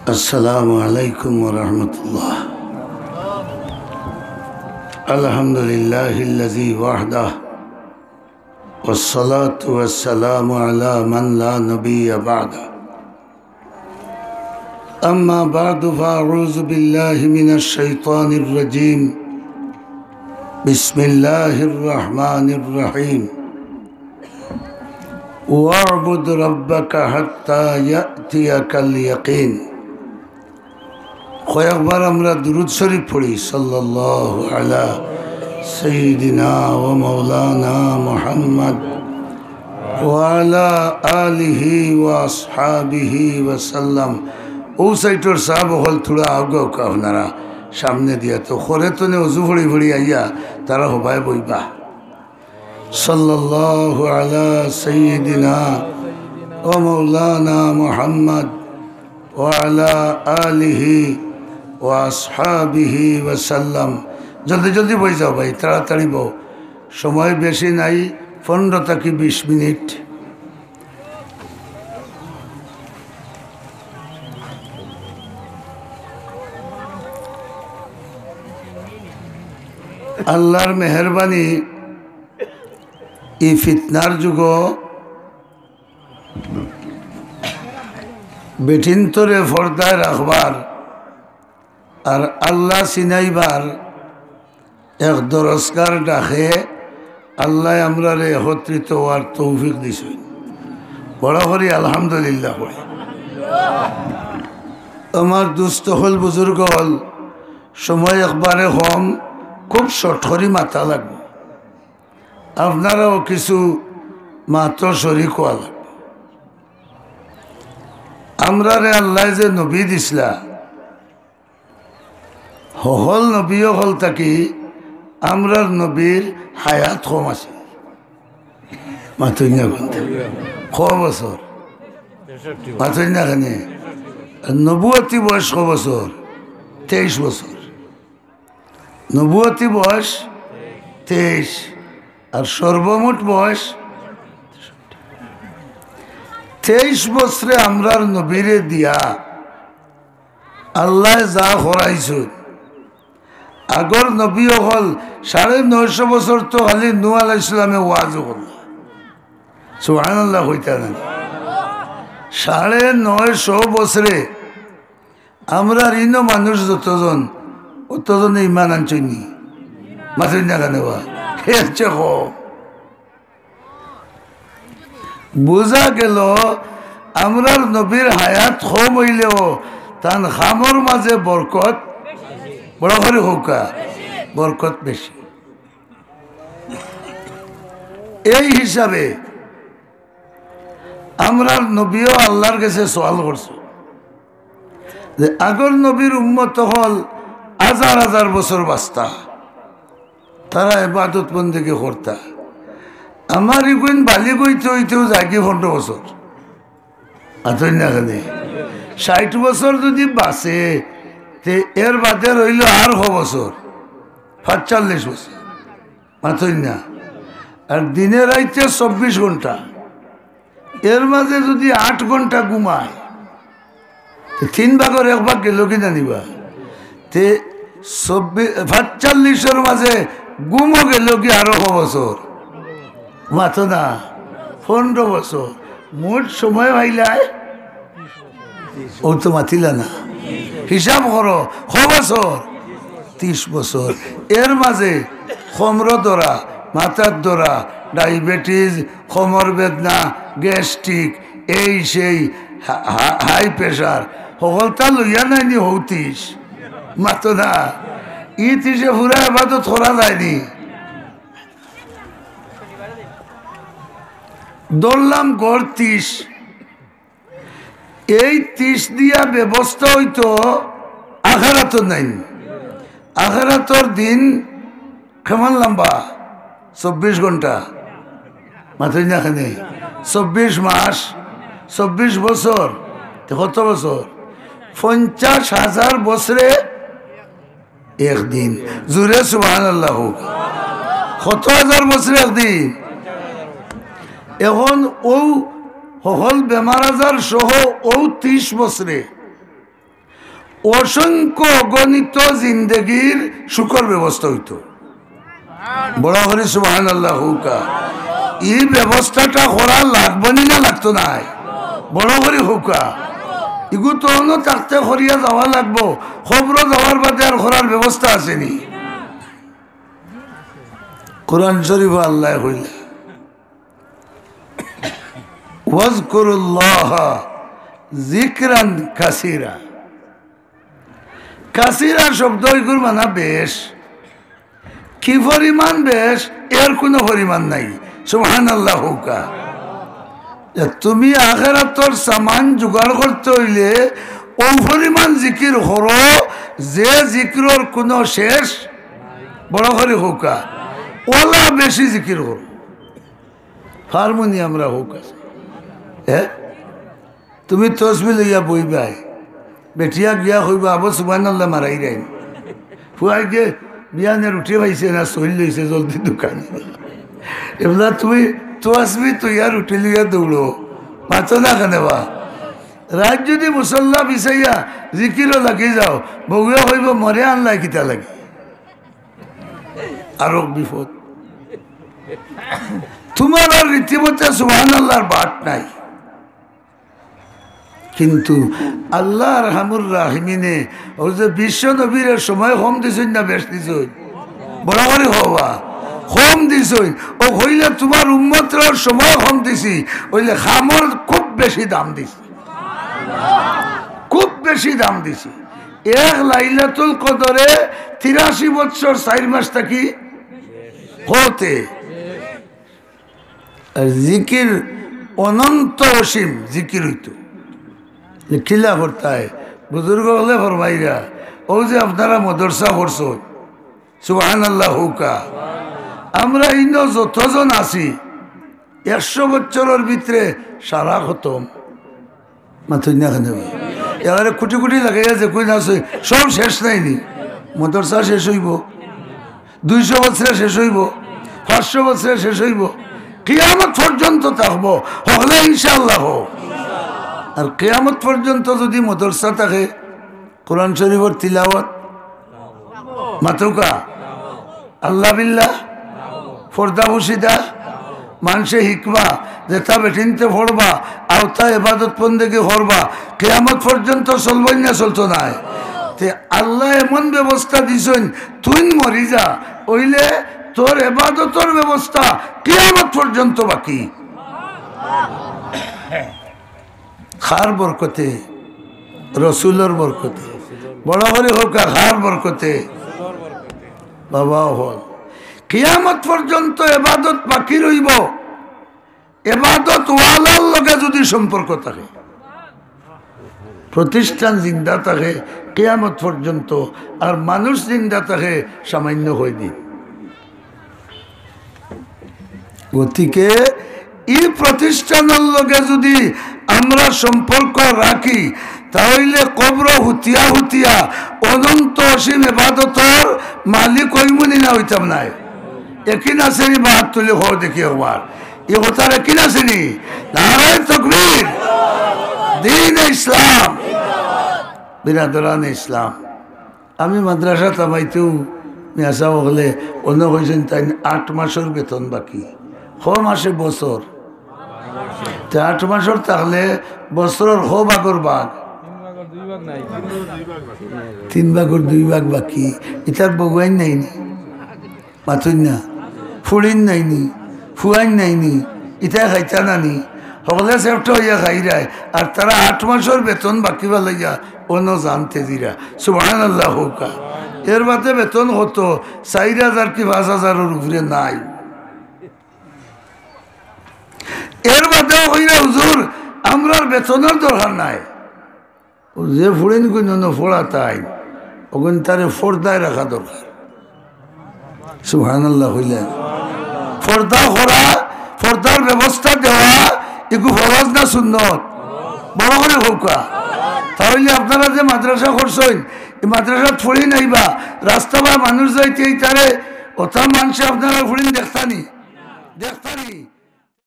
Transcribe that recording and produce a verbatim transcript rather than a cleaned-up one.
السلام عليكم ورحمة الله. الحمد لله الذي وحده، والصلاة والسلام على من لا نبي بعده. أما بعد، فأعوذ بالله من الشيطان الرجيم. بسم الله الرحمن الرحيم. واعبد ربك حتى يأتيك اليقين. কয়েকবার আমরা দুরূদ শরীফ পড়ি, সাল্লাল্লাহু আলা সাইয়্যিদিনা ওয়া মাওলানা মুহাম্মদ ওয়া আলা আলিহি ওয়া আসহাবিহি ওয়া সাল্লাম। অউ সাইটর সাব অকল থুড়া আউগা অউক্কা আপনারা সামনে দিয়া, তো খরে তনে অজু পড়ি পড়ি আইয়া তারা হবায় বইবা। সাল্লাল্লাহু আলা সাইয়্যিদিনা ওয়া মাওলানা মুহাম্মদ ওয়া আলা আলিহি ওয়া আসহাবিহি ওয়া সাল্লাম। জলদি জলদি বই যাও ভাই, তাড়াতাড়ি বও, সময় বেশি নাই, পনেরো থাকি বিশ মিনিট। আল্লাহর মেহেরবানি, ই ফিতনার যুগো বেটিন্তরে পর্দায় রাখবার আর আল্লাহ চিনাইবার এক দরসগার ডাকে আল্লায় আমরারে একত্রিত অওয়ার তৌফিক দিছইন। বড় করি আলহামদুলিল্লাহ কই। আমার দুস্ত অকল, বুজুর্গ অকল, সময় একবারে কম, খুব শর্ট করি মাতা লাগবো। আপনারাও কিছু মাতো, শরিক অওয়া লাগবো। আমরারে আল্লায় যে নবী দিছলা, হকল নবী অকল থাকি আমরার নবীর হায়াত কম আছে। মাতইন না কেনে? ক বছর? মাতইন না কেনে? আর নবুয়তি বয়স ক বছর? তেইশ বছর। নবুয়তি বয়স তেইশ, আর সর্বমোট বয়স তেইশ বছরে আমরার নবীরে দিয়া আল্লায় যা করাইছইন। আগর নবী অকল সাড়ে নয়শো বছর তো খালি নূহ আলাইহিস সালামে ওয়াজ করলা। সুবহানাল্লাহ কইতা না? সাড়ে নয়শো বছরে আমরার ইনো মানুষ যতজন, অতজনে ইমান আনছইন নি? মাতইন না কেনে বা? এর চেয়ে কম। বুঝা গেল, আমরার নবীর হায়াত কম অইলেও তান কামর মাঝে বরকত, বড় করি কউক্কা, বরকত বেশি। এই হিসাবে আমরার নবীও আল্লাহর গেছে সওয়াল করছইন যে আগর নবীর উম্মত অকল হাজার হাজার বছর বাঁচতা, তারা ইবাদত বন্দেগি করতা, আমার ইগুইন বালিগ অইতে অইতেও যায়গি পনরো বছর। মাতইন না কেনে? ষাইট বছর যুদি বাঁচে, তে এর বাদে রইলো আর ক বছর? পাঁচচল্লিশ বছর। মাতইন না? আর দিনে রাইতে চব্বিশ ঘন্টা, এর মাঝে যুদি আট ঘন্টা ঘুমায়, তে তিন ভাগর এক ভাগ গেলোগি জানিবা। তে চব্বিশ, পাঁচচল্লিশর মাঝে ঘুমও গেলোগি আরো ক বছর? মাতো না, পনরো বছর। মোট সময় পাইলায়, অউ তো মাতিলা না। হিসাব করো, ক বছর? তিশ বছর। এর মাঝে কমরো ধরা, মাথার ধরা, ডায়াবেটিস, কমর বেদনা, গ্যাস্ট্রিক, এই সেই, হা-, হা-, হাই প্রেশার, হকলতা লইয়া নাইনি হউ তিশ। মাতো না, ই তিশে পুরা ইবাদত করা যায়নি। ধরলাম গড় তিশ, এই তিশ দিয়া ব্যবস্থা অইতো আখেরাতর নাইন। আখেরাতর দিন কেমন লম্বা? চব্বিশ ঘন্টা। মাতইন না কেনে? চব্বিশ মাস, চব্বিশ বছর। তে কত বছর? পঞ্চাশ হাজার বছরে একদিন। জুরে সুবহানাল্লাহ কউক। কত হাজার বছরে একদিন? এখন অউ হকল বেমার আজার সহ অউ তিশ বছরে অসংখ্য অগণিত জিন্দেগির সুখর ব্যবস্থা অইতো। বড় করি সুবহানাল্লাহ কউক্কা। ই ব্যবস্থাটা করা লাগবো নি না লাগতো নায়? বড় করি কউক্কা। ইগু তো অনো থাকতে করিয়া যাওয়া লাগবো, কবরো যাওয়ার বাদে আর করার ব্যবস্থা আছে নি? কোরআন শরীফো আল্লায় কইলা, "ওয়াজকুরুল্লাহা যিকরান কাসীরা।" কাসীরা শব্দ ইগুর মানা বেশ। কি পরিমাণ বেশ, এর কুনু পরিমাণ নাই। সুবহানাল্লাহ কউক্কা। যে তুমি আখেরাতর সামান জোগাড় করতে অইলে অউ পরিমাণ জিকির করো, যে জিকিরর কুনু শেষ, বড় করি কউক্কা, অলা বেশি জিকির করো। হারমোনিয়াম রাখো কাছে। হ্যাঁ? তুমি তসবি লইয়া বইবায়, বেটিয়ে গিয়া কইবা, "আবো সুবহানাল্লাহ মারাইরাইন।" ফুয়াইগে বিয়ানে রুটি পাইছে না, সইল লইছে, জলদি দোকান। এবলা তুমি তসবি থইয়া রুটি লইয়া দৌড়ো, মাতো না কেনে বা? রাইত যুদি মুসল্লা বিছাইয়া জিকিরো লাগি যাও, বউয়ে কইবো, "মরে আনলায় কিতা লাগি?" আরো বিপদ। তুমার আর রীতিমতে সুবহানাল্লাহর বাট নাই। কিন্তু আল্লাহ আরহামুর রাহিমিনে অউ যে বিশ্ব নবীরে সময় কম দিছইন না বেশ দিছইন? বড় করি কও বা, কম দিছইন। অউ কইলে তুমার উম্মতরে সময় কম দিছি, অইলে কামর খুব বেশি দাম দিছি, খুব বেশি দাম দিছি। এক লাইলাতুল কদরে তিরাশি বৎসর চাইর মাস থাকি হতে। আর জিকির অনন্ত অসীম জিকির অইতো। যে কিলা করতায়, বুজুর্গ অকলে ফরমাইরা, অউ যে আপনারা মাদ্রাসা করছো, সুবহানাল্লাহ কউক্কা। আমরা ইনো যতজন আছি, একশো বছরর ভিতরে সারা খতম। মাতইন না কেনে বা? এবারে কুটি কুটি লাগাইয়া যে কই না আছে, সব শেষ নায় নি? মাদ্রাসা শেষ অইবো, দুইশো বছরে শেষ অইবো, পাঁচশো বছরে শেষ অইবো, কিয়ামত পর্যন্ত থাকবো, হকলে ইনশাআল্লাহ কও। আর কিয়ামত পর্যন্ত যুদি মাদ্রাসা থাকে, কোরআন শরীফর তিলাওয়াত, মাতউক্কা, আল্লাহ বিল্লাহ, পর্দা পুশিদা, মানষে হিকবা, যেতা বেটিন্তে পড়বা, অতা এবাদত বন্দেগি করবা, কিয়ামত পর্যন্ত চলবো না চলতো নায়? তে আল্লায় এমন ব্যবস্থা দিছইন, তুইন মরি যা, অইলে তোর এবাদতর ব্যবস্থা কিয়ামত পর্যন্ত বাকি। কার বরকতে? রসুলর বরকতে। বড় করি কউক্কা, কার বরকতে? বাবা অকল, কিয়ামত পর্যন্ত এবাদত বাকি রইবো। এবাদত ওয়ালার লগে যুদি সম্পর্ক থাকে, প্রতিষ্ঠান জিন্দা থাকে কিয়ামত পর্যন্ত, আর মানুষ জিন্দা থাকে সামান্য কয়দিন। গতিকে ই প্রতিষ্ঠানর লগে যুদি আমরা সম্পর্ক রাখি, তা অইলে কবরো হুতিয়া হুতিয়া অনন্ত অসীম এবাদতর মালিক অইমু নি না অইতাম নায়? একিন আছে নি? বা আত তুলি কও দেখি একবার। ই কথার একিন আছে নি? নারায়ে তাকবীর। দ্বীনে ইসলাম, বিরাদরানে ইসলাম। আমি মাদ্রাসাত হামাইতেউ মিয়াসাব অকলে অনো কইছইন তাইন আট মাসর বেতন বাকি। ক মাসে? বছর। তে আট মাসর থাকলে বছরর ক ভাগর ভাগ? তিন ভাগর দুই ভাগ বাকি। ইতার বউয়াইন নাই নি? মাতইন না। ফুড়িন নাই নি? ফুয়াইন নাই নি? ইতায় খাইতা না নি? হকলে সেফটা অইয়া খাইরায়, আর তারা আট মাসর বেতন বাকি ফালাইয়া অনো জানতে দিরা। সুবহানাল্লাহ কউক্কা। এর বাদে বেতন কত? চাইর হাজার কি পাঁচ হাজারর উপরে নাই। এর বাদেও কইরা, "হুজুর, আমরার বেতনর দরকার নাই।" অউ যে ফুড়িন কুইন অনো পড়াইতাইন, অগুইন তারে পর্দায় রাখা দরকার। সুবহানাল্লাহ কইলা। পর্দা করা, পর্দার ব্যবস্থা দেওয়া, ইগু ফরজ না সুন্নত? বড় করি কউক্কা। তা অইলে আপনারা যে মাদ্রাসা করছইন, ই মাদ্রাসাত ফুড়িন আইবা, রাস্তা বায় মানুষ যাইতে ইতারে, অতা মানষে আপনারার ফুড়িন দেখতা নি? দেখতা নি?